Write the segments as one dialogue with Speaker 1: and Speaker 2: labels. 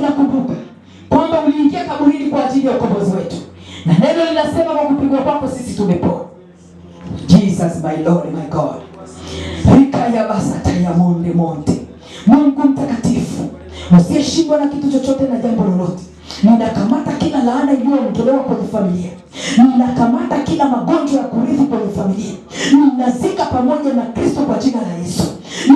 Speaker 1: Tunakumbuka kwamba uliingia kaburini kwa ajili ya ukombozi wetu, na neno linasema kwa kupigwa kwako sisi tumepona. Jesus my Lord, my God. Rikaya basata ya monde monte. Mungu mtakatifu usiyeshindwa na kitu chochote na jambo lolote, ninakamata kila laana iliyoongelewa kwenye familia, ninakamata kila magonjwa ya kurithi kwenye familia, ninazika pamoja na Kristo kwa jina la Yesu,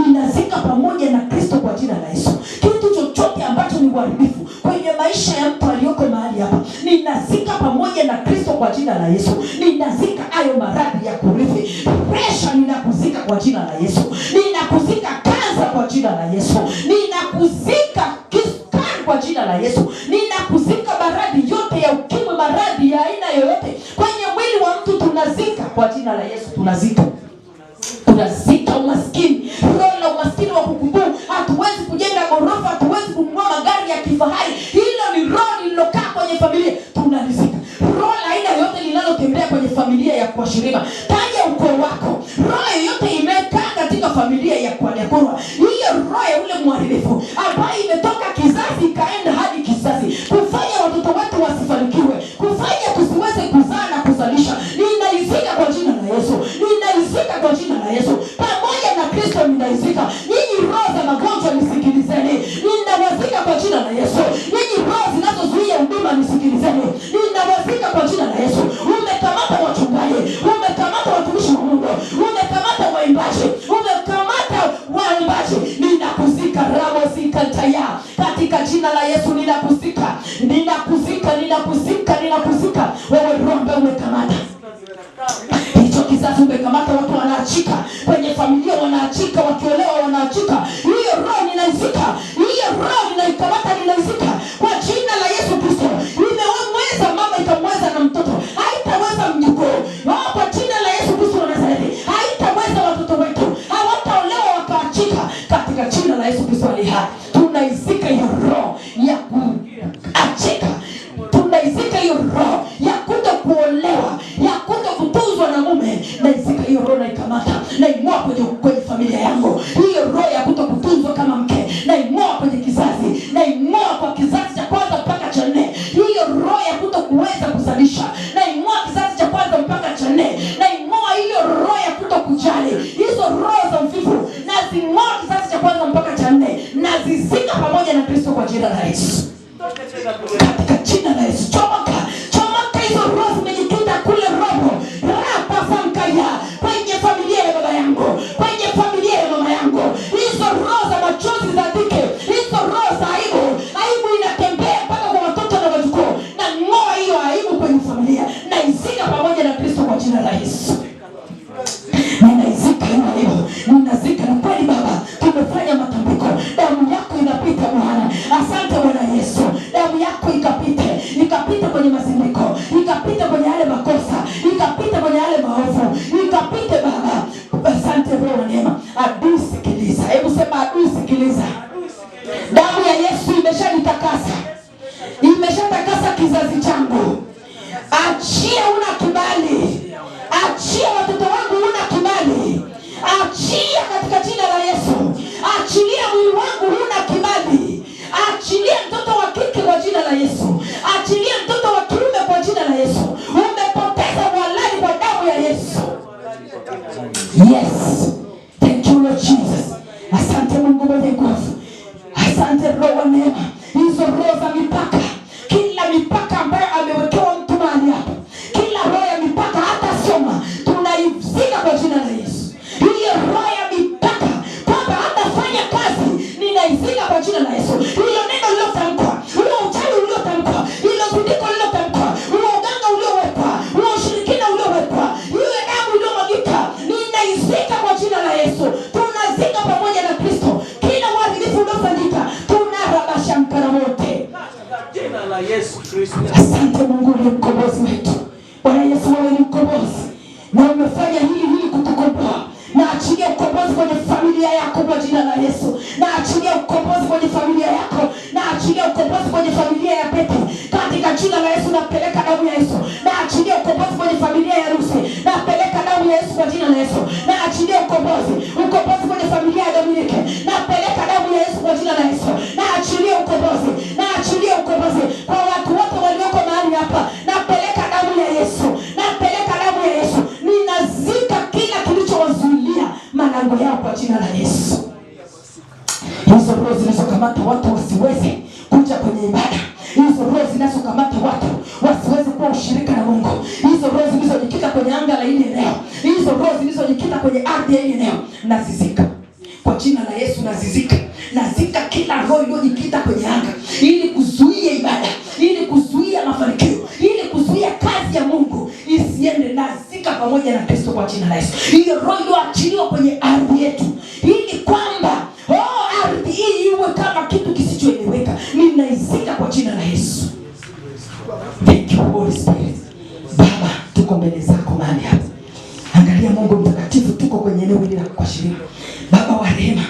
Speaker 1: ninazika pamoja na Kristo kwa jina la Yesu. Kitu chochote ambacho ni uharibifu kwenye maisha ya mtu aliyoko mahali hapa, ninazika pamoja na Kristo kwa jina la Yesu. Ninazika hayo maradhi ya kurithi, presha ninakuzika kwa jina la Yesu, ninakuzika kansa kwa jina la Yesu, ninakuzika kisukari kwa jina la Yesu, ninakuzika maradhi yote ya ukimwi, maradhi ya aina yoyote kwenye mwili wa mtu tunazika kwa jina la Yesu, tunazika tunazika umaskini, roho la umaskini wa kukubuu. Hatuwezi kujenga ghorofa, hatuwezi kununua magari ya kifahari. Hilo ni roho lililokaa kwenye familia, tunalizika. Roho la aina yoyote linalotembea kwenye familia ya Kwashirima, taja ukoo wako. Roho yoyote imekaa katika familia ya Kwaliakorwa, hiyo roho ya ule mharibifu ambayo imetoka kizazi ikaenda hadi kizazi, kufanya watoto wetu wasifanikiwe, kufanya tusiweze kuzaa na kuzalisha, ninaizika kwa jina la Yesu, ninaizika kwa jina la Yesu, pamoja na Kristo ninaizika. Nyinyi roho za magonjwa nisikilizeni, ninawazika kwa jina la Yesu. Nyinyi roho zinazozuia huduma nisikilizeni, ninawazika kwa jina la Yesu. Umekamata wachungaji, umekamata watumishi wa Mungu, umekamata waimbaji, umekamata waimbaji, ninakuzika ramozikantaya katika jina la Yesu, ninakuzika, ninakuzika, ninakuzika, ninakuzika wewe roho ambaye umekamata hicho kizazi, umekamata watu wanaachika kwenye familia, wanaachika wakiolewa, wanaachika. Hiyo roho ninaizika, hiyo roho ninaikamata, ninaizika kwa jina la Yesu Kristo. Imemweza mama ikamweza na mtoto, haitaweza mjukuu. Oh, kwa jina la Yesu Kristo wa Nazareti, haitaweza watoto wetu, hawataolewa wakaachika, katika jina la Yesu Kristo aliye hai. Tunaizika hiyo roho ya kuachika, tunaizika hiyo roho ya kuto kuolewa, ya kuto kutunzwa na mume. Naizika hiyo roho, naikamata, naing'oa kwenye familia yangu. Hiyo roho ya kuto kutunzwa kama mke, naing'oa kwenye kizazi, naing'oa kwa kizazi cha kwanza mpaka cha nne. Hiyo roho ya kuto kuweza kuzalisha, naing'oa kizazi cha kwanza mpaka cha nne. Naing'oa hiyo roho ya kuto kujali, hizo roho za mvivu nazing'oa kizazi cha kwanza mpaka cha nne, nazizika pamoja na Kristo kwa jina la Yesu, katika jina la Yesu. Chomoka, chomoka, hizo roho zimejikita kule roho rapasankaya kwenye familia ya baba yangu, kwenye familia ya mama yangu, hizo roho za machozi za dhiki, hizo roho za aibu, aibu inatembea mpaka kwa watoto na wajukuu. Na ng'oa hiyo aibu kwenye familia, naizika pamoja na Kristo kwa jina la Yesu. Ninaizika hiyo aibu, ninazika. Ni kweli Baba, tumefanya matambiko, damu yako inapita Bwana. Asante Bwana Yesu, damu yako ikapite, ikapite kwenye mazindiko, ikapite kwenye yale makosa, ikapite kwenye yale maovu, ikapite Baba. Asante Roho wa neema. Adui sikiliza, hebu sema adui sikiliza, damu ya Yesu imeshanitakasa, imeshatakasa kizazi changu. Achia, una kibali, achia watoto wangu, una kibali, achia katika jina la Yesu, achilia mwili wangu, huna kibali, achilia mtoto wa kike kwa jina la Yesu, achilia mtoto wa kiume kwa jina la Yesu. Umepoteza uhalali kwa damu ya Yesu. Yes, thank you Lord Jesus. Asante Mungu mwenye nguvu, asante Roho wa neema. Hizo roho za mipaka, kila mipaka ambayo amewekewa mtu mahali hapa, kila roho ya mipaka hata soma, tunaizika kwa jina la Yesu. Hiyo roho ya mipaka kwamba hatafanya kazi, ninaizika kwa jina la Yesu. Hilo neno lililotamkwa, huo uchawi uliotamkwa, hilo zindiko lililotamkwa, huo uganga uliowekwa, huo ushirikina uliowekwa, hiyo damu iliyomwagika, ninaizika kwa jina la Yesu. Tunazika pamoja na Kristo kila uharibifu uliofanyika, tunarabasha mkara wote.
Speaker 2: Jina la Yesu Kristo.
Speaker 1: Asante Mungu uliye mkombozi wetu. Bwana Yesu, wewe ni mkombozi na umefanya hili hili kutukomboa. Na achilia ukombozi kwenye familia yako kwa jina la Yesu. Na achilia ukombozi kwenye familia yako. Na achilia ukombozi kwenye familia ya Pete katika jina la Yesu. Napeleka damu ya Yesu. Na achilia ukombozi kwenye familia ya Rusi. Napeleka damu ya Yesu kwa jina la Yesu. Na achilia ukombozi, ukombozi kwenye familia ya Dominike. Napeleka damu ya Yesu kwa jina la Yesu. Na achilia ukombozi, na jina la Yesu. Hizo roho zilizokamata watu wasiweze kuja kwenye ibada, hizo roho zinazokamata watu wasiweze kuwa ushirika na Mungu, hizo roho zilizojikita kwenye anga la hili eneo, hizo roho zilizojikita kwenye ardhi ya hili eneo, nazizika kwa jina la Yesu. Nazizika, nazika kila roho iliyojikita kwenye anga ili kuzuia ibada, ili kuzuia mafanikio, ili kuzuia kazi ya Mungu isiende. Nazika pamoja na Kristo kwa jina la Yesu. Hiyo roho iliyoachiliwa kwenye ardhi yetu ili kwamba ardhi hii iwe kama kitu kisichoeleweka, ninaizika kwa jina la Yesu. Thank you Holy Spirit. Baba, tuko mbele zako mahali hapa. Angalia Mungu mtakatifu, tuko kwenye eneo hili la kuashiria. Baba wa rehema,